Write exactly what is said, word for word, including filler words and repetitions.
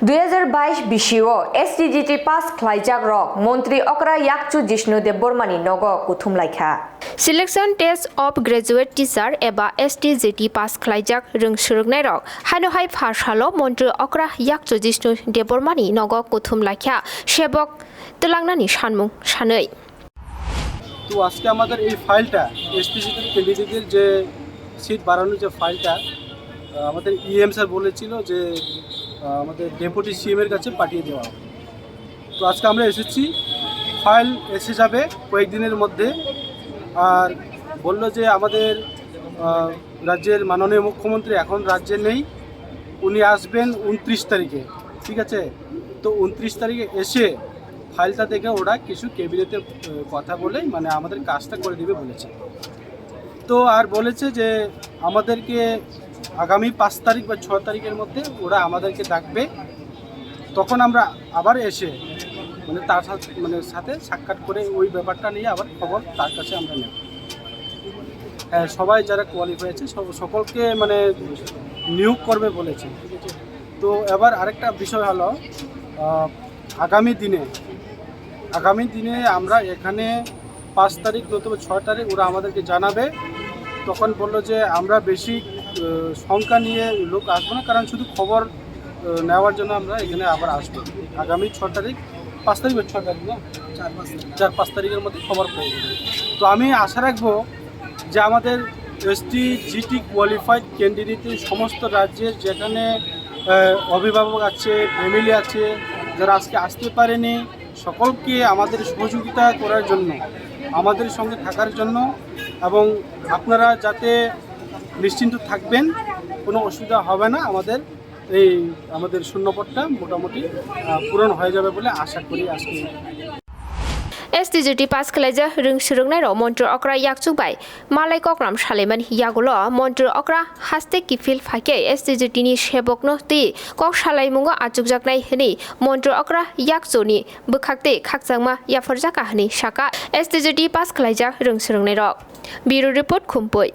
Dui hazar bais bisio S T G T pass khlaijak rok Montri Okra Yakchu Jishnu Debbarmani nogo kuthum laikha. Selection Test of Graduate Teacher eba S T G T pass khlaijak rwng swrwngnairok haino hai pha salo Montri Okra Yakchu Jishnu Debbarmani nogo kuthum laikha sebok twlangnani sanmung sanwi. তো আজকে আমাদের এই ফাইলটা এসটিজিটি ক্যান্ডিডেটের যে সিট বাড়ানোর যে ফাইলটা আহ, আমাদের ইএম স্যার বলেছিল যে আহ, আমাদের ডেপুটি সিএম এর কাছে পাঠিয়ে দেওয়া হবে। তো আজকে আমরা এসেছি, ফাইল এসে যাবে কয়েকদিনের মধ্যে। আর বললো যে আমাদের আহ, রাজ্যের মাননীয় মুখ্যমন্ত্রী এখন রাজ্যে নেই, উনি আসবেন উনত্রিশ তারিখে, ঠিক আছে? তো উনত্রিশ তারিখে এসে ফাইলটা দেখে ওরা কিছু ক্যাবিনেটে আহ, কথা বলে মানে আমাদের কাজটা করে দিবে বলেছে। তো আর বলেছে যে আমাদেরকে আগামী পাঁচ তারিখ বা ছয় তারিখের মধ্যে ওরা আমাদেরকে ডাকবে, তখন আমরা আবার এসে মানে তার সাথে মানে সাথে সাক্ষাৎ করে ওই ব্যাপারটা নিয়ে আবার খবর তার কাছে আমরা নেব। হ্যাঁ, সবাই যারা কোয়ালিফাই আছে সব- সকলকে মানে নিয়োগ করবে বলেছে, ঠিক আছে? তো এবার আরেকটা বিষয় হলো আহ, আগামী দিনে আগামী দিনে আমরা এখানে পাঁচ তারিখ নতুবা ছয় তারিখ ওরা আমাদেরকে জানাবে। তখন বললো যে আমরা বেশি আহ, সংখ্যা নিয়ে লোক আসবো না, কারণ শুধু খবর আহ, নেওয়ার জন্য আমরা এখানে আবার আসবো আগামী ছয় তারিখ, পাঁচ তারিখ বা ছয় তারিখ না, চার পাঁচ তারিখ, চার পাঁচ তারিখের মধ্যে খবর পেয়ে যাবে। তো আমি আশা রাখবো যে আমাদের এসটি জিটি কোয়ালিফাইড ক্যান্ডিডেটের সমস্ত রাজ্যের যেখানে আহ, অভিভাবক আছে, ফ্যামিলি আছে, যারা আজকে আসতে পারেনি, সকলকে আমাদের সহযোগিতা করার জন্য, আমাদের সঙ্গে থাকার জন্য, এবং আপনারা যাতে নিশ্চিন্ত থাকবেন, কোনো অসুবিধা হবে না। আমাদের এই আমাদের শূন্য পদটা মোটামুটি আহ, পূরণ হয়ে যাবে বলে আশা করি আজকে। S T G T pass khlaijak rwng swrwngnairok Montri Okra Yakchu bai malai kokram salaimani yagulo Montri Okra haste kiphil phaikhe S T G T ni sebokno twi kok salaimungo achukjaknai hwnwi Montri Okra Yakchu ni bwkhak tei khakchangma yapharjakha hwnwi sakha S T G T pass khlaijak rwng swrwngnairok. Bureau Report, Khumpui.